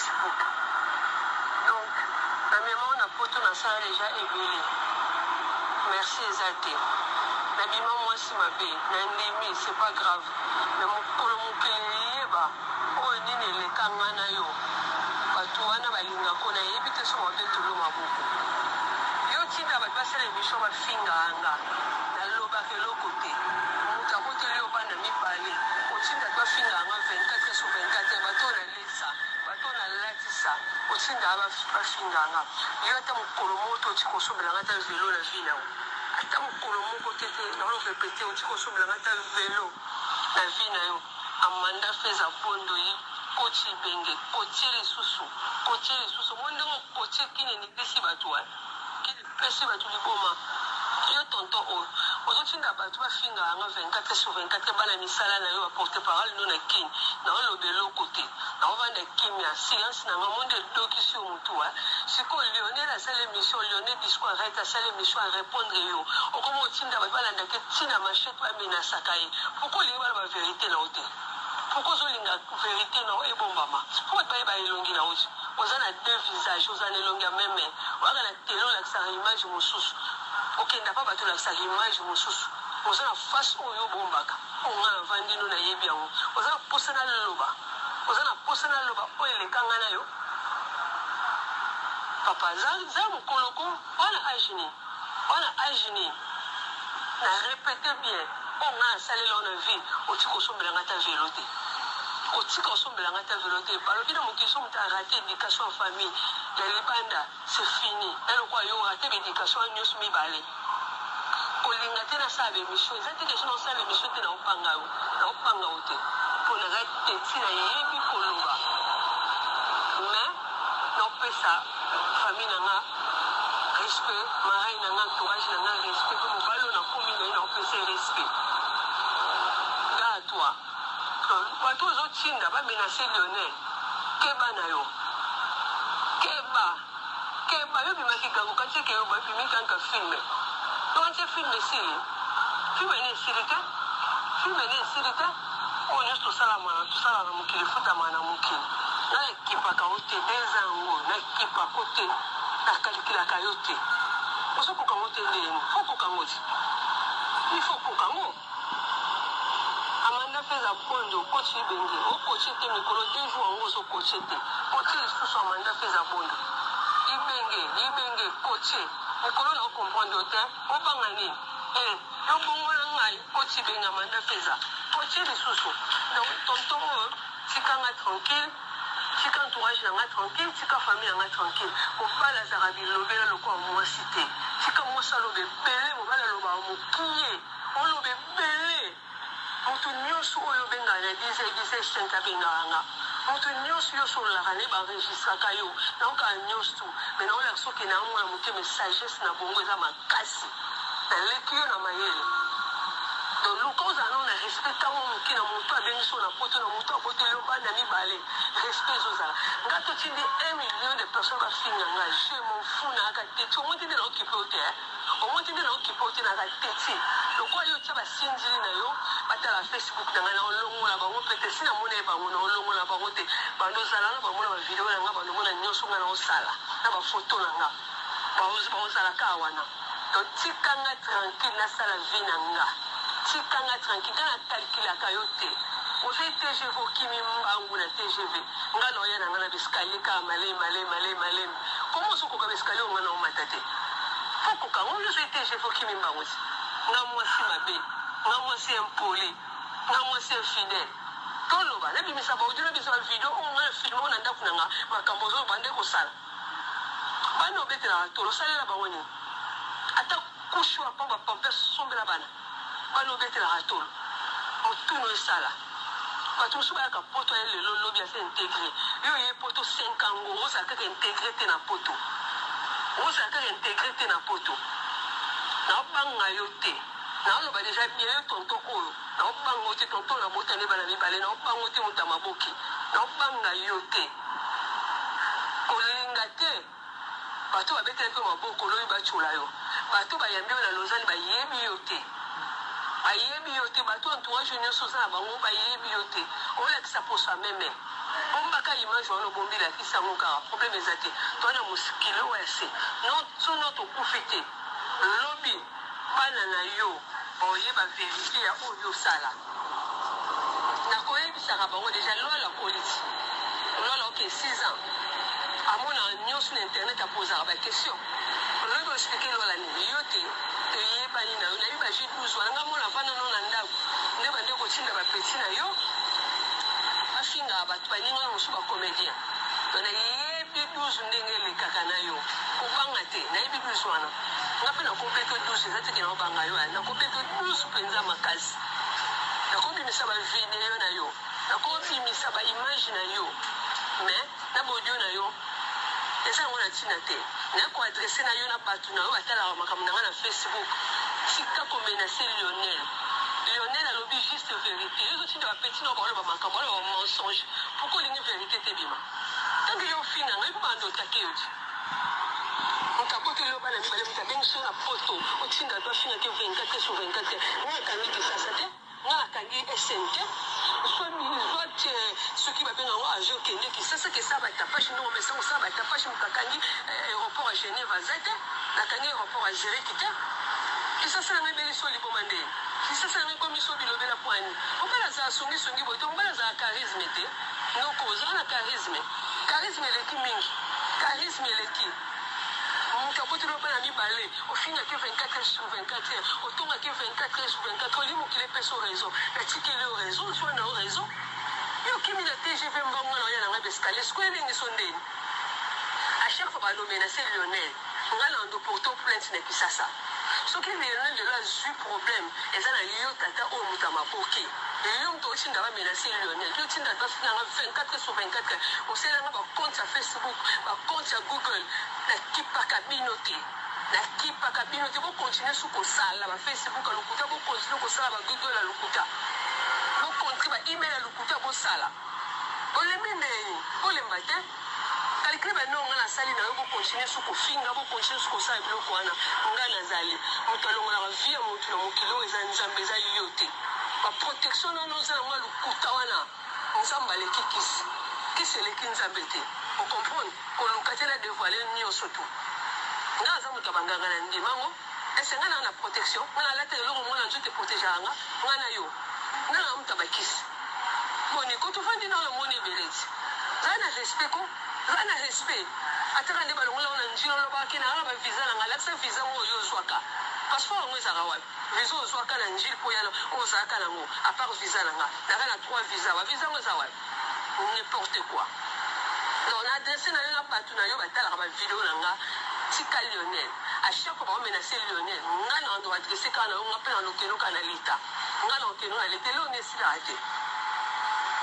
Facebook. Donc na mema yo na poto na sala dejà ebele. Merci eza te. Na bima mwasi mabe na ndimi c'est pas grave mais mokolo mokili eyeba oyo nini eleka nga na yo batu wana balinga ko na yebi te soki babetolo yo maboko. Yo tinda batu basala emission ba finga nga na lobaka eloko te. Mutu aboteli yo bana mibale otinda batu bafinga nga 24 heures sur 24 heures batu oyo na lesa batu oyo na latisa otinda ba finga nga yo ata mukolo moko te otiki kosombela nga ata velo na vie na yo ata mukolo moko te te nao repete otiki kosombela nga ata velo na vie na yo Amanda feza bondo yi coach ibenge kotie lisusu kotie lisusu omoni ndenge okotie kin eningisi batu hein kin epesi batu liboma yo tonton oyo ozo tinda batu ba fingaka nga 24 sur 24 bana misala nayo ba porte parole no na kin nao loba eloko te nao vanda kimia silence nanga omoni nde edokisi yo mutu hein sikoyo Lionel asali emission Lionel discours arrete asali emission a repondre yo okoma otinda batu balanda ke ti na machette ba menasaka ye pourquoi olingi baloba verite na yo te pourquoi ozo linga verite na yo ebombama po batu bayeba elongi na yo te oza na deux visage ozala na elongi ya meme oyaka na tele olakisaka image mosusu okenda pa batu olakisaka image mosusu oza na face oyo obombaka oyo nga na vandi no nayebi yango oza na posa na loba oza na posa na loba oyo eleka nga na yo papa za za mukolo ko wana age nini wana age nini na repete bien oyo nga nasalela yo na vie otika osombela nga ata velo te otika osombela nga ata velo te balobi na mokili so moto a rate education ya famille ya libanda c'est fini na lokola yo rate ba education wana nioso mibale kolinga te nasala ba emission eza te question nasala emission te naopanga yo naopanga yo te po naza teti nayebi koloba mais naopesa famille na nga respect marai na nga entourage na nga respect pe mobali oyo nakomi na ye naopesa ye respect gars à toi bato ozotinda ba menace Lionel keba na yo keba keba yo bimaki kaka okanisi ke yo babimi kaka film okanisi film esili film ene esili te film ene esili te oyo nyonso tosalama tosala na mokili efutama na mokili nga nakipaka yo te deza yango nakipako te nakalikilaka yo te ozokoka ngo te ndeni fo koka ngo te il faut koka ngo Amanda feza bondo coach ibenge o coache te mikolo deux jours yango ozo coache te coache lisusu Amanda feza bondo ibenge ibenge coache mikolo na comprendre yo te obanga nini eh yo bongo na ngai coach ibenge Amanda feza coache lisusu donc tonton oyo tika nga tranquille tika entourage na nga tranquille tika famille na nga tranquille mobali azalaka bilobela lokola mwasi te tika mwasi aloba ebele mobali alobaka mokie Oloba ebele mutu nioso oyo obengaka na 10 heures 10 heures 5 abengaka nga mutu nioso yo osololaka naye ba enregistraka yo nayokaka nioso mais naolakisa oke naa mwana muke mais sagesse na bongo eza makasi naleki yo na mayele donc luka ozala nao na respect tango muke na mutu abengisi yo na poto na mutu aboteli yo bana mibale respect ezozala nga totindi 1 million de personnes bafinga nga je m'en fous nayaka te ti omoni te nde na okipe yo te eh? Omoni te nde na okipe yo te na teti lokola yo otia ba sinzili na yo batala Facebook na ngai na olongola bango pe te si na mona ye bango na olongola bango te bando ozala na bamona ba video na ngai bando mona nionso ngai na osala na ba photo na nga baozala kaka wana donc tika nga tranquille nasala vie na nga tika nga tranquille nga na calculaka yo te ozwi TGV okimi mbangu na TGV nga na oya na nga na b'escalier kaka malemi malemi malemi malemi Comment ozo koka ba escalier oyo nga nao mata te faut koka ngo yo soki TGV okimi mbangu ti nga mwasi mabe nga mwasi impoli nga mwasi infidèle toloba na bimisa ba audio na bimisa ba video oyo nga na filme oyo na ndaku na nga makambo ozo bande kosala bana obetelaka tolo osalela bango nini ata couche oyo pamba pampers sombela bana Bana obetelaka tolo mutu no esala batu mosusu bayaka poto aye lelo lobi aza integre yo oye poto 5 ans ngo ozala kaka integre te na poto ozala kaka integre te na poto naobanga yo te naoloba deja bien yo tonton oyo naobanga yo te tonton oyo nabota nde bana mibale naobanga yo te moto ya maboke naobanga yo te kolinga te Bato babetelaki yo maboko lobi batyola yo. Bato bayambi yo na Lausanne bayebi yo te. Bayebi yo te. Bato entourage yo nyonso oza na bango bayebi yo te. Olakisa poso ya meme. Bombaka image wana obombi lakisa yango kaka problème eza te. Toza na mosikili oyo ya se. Non sono tokufi te. Lobi bana na yo bakoyeba verite ya oyo osala. Nakoyebisaka bango dejà Luala akoli ti. Luala ok 6 ans. Amonaka nionso na internet apozaka ba question. Lobi o expliquer Luala nini? Yo te toyebani na yo. Nayebi ba jeux 12 wana nga mona vanda nao na ndaku nde bande kotinda ba petit na yo bafingaka batu baninga no mosusu ba comedien. Donc nayebi 12 ndenge elekaka na yo. Kobanga te nayebi 12 wana. Nga pe nakobeto 12 eza te ke naobanga yo nakobeto 12 penza makasi. Nakobimisa ba video na yo, nakobimisa ba image na yo mais na ba audio na yo eza yango na tina te. Naye ko adresser na yo na batu na yo batalaka makambo na nga na Facebook, tika ko menacer Lionel. Lionel alobi juste verite, yo ozotinda ba petits na yo baloba makambo, baloba ba mensonge, pourquoi olingi verite te ebima? Tant que yo ofinga ngai po banda otake yo ti. Moto aboteli yo bana mibale, moto abengisi yo na poto, otinda to afinga te 24 sur 24. Nga nakangi Kisasa te, nga nakangi SN te. Soit soit soki babenga yango avion kende Kisasa ke sala ba tapage ndongo mesa kosala ba tapage moto akangi aéroport ya Genève aza te, nakangi aéroport ya Zurich te. Kisasa na ngai ebelisi yo liboma nde. Kisasa na ngai ekomisi yo bilobela pwani. Mobali azala songi songi boye te, mobali azala charisme te. Noko oza na charisme. Charisme eleki mingi. Charisme eleki. Mutu aboteli yo bana mibale, ofingaki ye 24 heures sur 24 heures, otongaki ye 24 heures sur 24 heures, olingi mokili epesa yo raison. Natikeli yo raison, zua na yo raison. Yo okimi na TGV mbangu nga naoya na ngai ba escalier, sikoyo elengisi yo ndeni? A chaque fois balo menacer Lionel, nga na ndo porter yo plainte na Kisasa. Soki Lionel lelo azui problème, eza na yo tata oyo mutu ya maboke. Yo mutu otinda ba menacer Lionel, yo otinda ba finga nga 24 sur 24, osalela nga ba compte ya Facebook, ba compte ya Google, na kipaka bino te. Na kipaka bino te, bo continuer su kosala ba Facebook ya lokuta, bo continuer kosala ba Google ya lokuta. Bo continuer ba email ya lokuta bosala. Bolembi ndeni? Bolemba te. Calcule ba noo nga nasali na yo bo continuer su kofinga bo continuer su kosala biloko wana nga nazali mutu alongolaka vie ya mutu na mokili oyo eza nzambe eza yo te ba protection nanu oza na ngo ya lokuta wana nzambe aleki kisi kisi eleki nzambe te o comprendre koluka te na devoiler nioso tout nga naza mutu ya ba nganga na ndima ngo est ce nga naa na protection nga nalata eloko moko na nzoto e protegeaka nga nga na yo nga naa mutu ya ba kisi Boni ko tovandi nao na moni ebele ti. Zala na respect ko. Zala na respect. Ata kaka nde balongola yo na ndjili olobaka ke naza na ba visa na nga lakisa visa ngo oyo ozwaka. Passeport yango ezalaka wapi? Visa ozwaka na ndjili po oya na oyo ozalaka na ngo a part visa na nga. Naza na trois visa ba visa ngo eza wapi? N'importe quoi. Donc na adresse na yo na batu na yo batalaka ba video na nga tika Lionel. A chaque fois bao menacer Lionel nga na ndo adresse kaka na yo nga pe na lokeno kaka na l'etat. Nga na okeno na l'etat eloko nini esilaka te.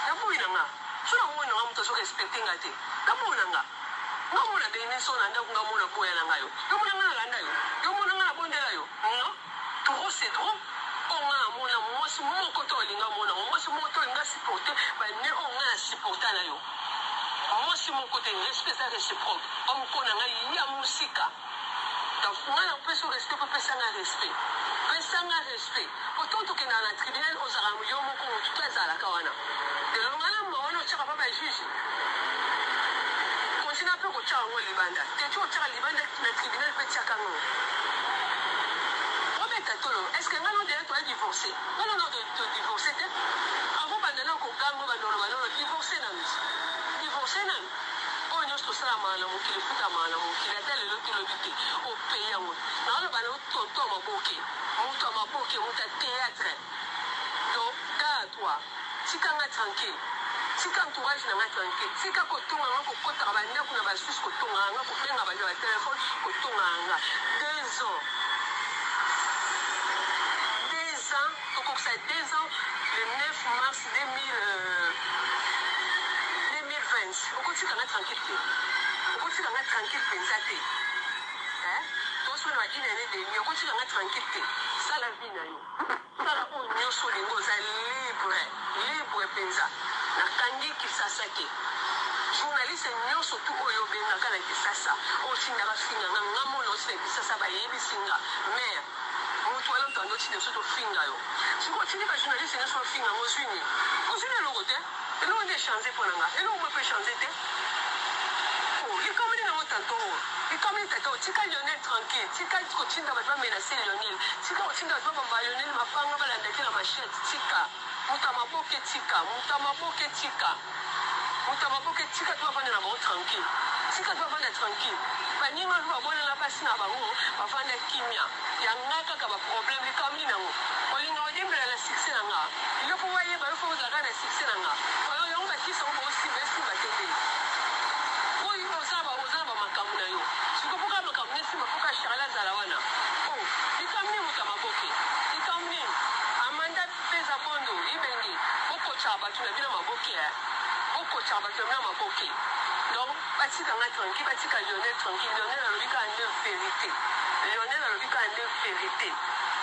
Na boyi na nga soki na moni na nga mutu azo respecter nga te na boyi na nga. Nga mona Denise oyo na ndaku nga mona boya na nga yo. Yo mona nga na landa yo? Yo mona nga na bondela yo? Non. Trop c'est trop. Oyo nga na mona mwasi moko te olinga mona ngo mwasi moko te olinga supporter ba nez oyo nga na supporta na yo. Mwasi moko te respect eza reciproque. Homme ko na nga ya musika. Donc nga na pesi yo respect po pesa nga respect. Pesa nga respect. Po tango tokendaka na tribunal ozalaka yo moko mutu te azalaka wana. Lelo nga na mawa wana otiaka pa ba juge. Continue pe kotiaka yango libanda. Tetu otiaka libanda na tribunal pe tiaka ngo. Obeta tolo. Est ce que nga na yo dejà toza divorce? Nga na yo to divorce te. Avant obanda nanu koganga obanda koloba nono divorce nanu. Divorce nanu. Oyo nionso tosalamaka na mokili efutamaka na mokili ata lelo te lobi te o paye yango naoloba na yo tonton ya maboke mutu ya maboke mutu ya theatre donc gare à toi tika nga tranquille tika entourage na nga tranquille tika kotonga nga kokotaka ba ndaku na ba suisse kotongaka nga kobenga bato na ba telephone kotongaka nga 2 ans 2 ans tokokisa 2 ans le 9 mars 2000 2020 okotika nga tranquille te okotika nga tranquille penza te hein tozo na une annee demi okotika nga tranquille te sala vie na yo sala oyo nioso olingi oza libre libre penza nakangi kisasa te journaliste nioso tout oyo obengaka na kisasa otinda bafinga nga nga mona osi na kisasa bayebisi nga mère mutu wana. moto ando otinda biso tofinga yo. Sikoyo otindi ba journaliste nyonso bafinga ngo, ozwi nini? Ozwi na eloko te. Eloko nde echange mpo na nga, eloko moko echange te. Oh, likambo nini yango tanto oyo? Likambo nini tata oyo? Tika Lionel tranquille, tika kotinda bato bamenace Lionel, tika kotinda bato babamba Lionel mabanga, balandaki na machette. Tika moto ya maboke, tika moto ya maboke, tika moto ya maboke, tika to bavanda na bango tranquille, tika to bavanda tranquille. Baninga mpe babolana basi na bango, bavanda kimia. Ya nga kaka ba problème. Likambo nini yango? Olinga odiembela na succès na nga? Yo mpo bayeba yo, fo ozalaka na succès na nga. Oyo yango bakisi yango baosimba, esimba te nde oyo oza na bamakambo na yo. Sikoyo mpoka makambo nesimba, mpoka Charle azala wana. O likambo nini, moto ya maboke? Likambo nini, Amanda Peza Bondo Ibenge? Bokotyaka bato na bino maboke, bokotyaka bato na bino maboke. Donc batika nga tranquille, batika Lionel tranquille. Lionel alobi kaka nde vérité. Lionel alobi kaka nde vérité.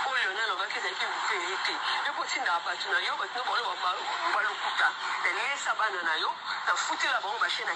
Oyo Lionel alobaki ezalaki vérité. Yo mpo otindaka bato na yo, bato no baloba balukuta. Nalesa bana na yo, nafutela bango bachaine.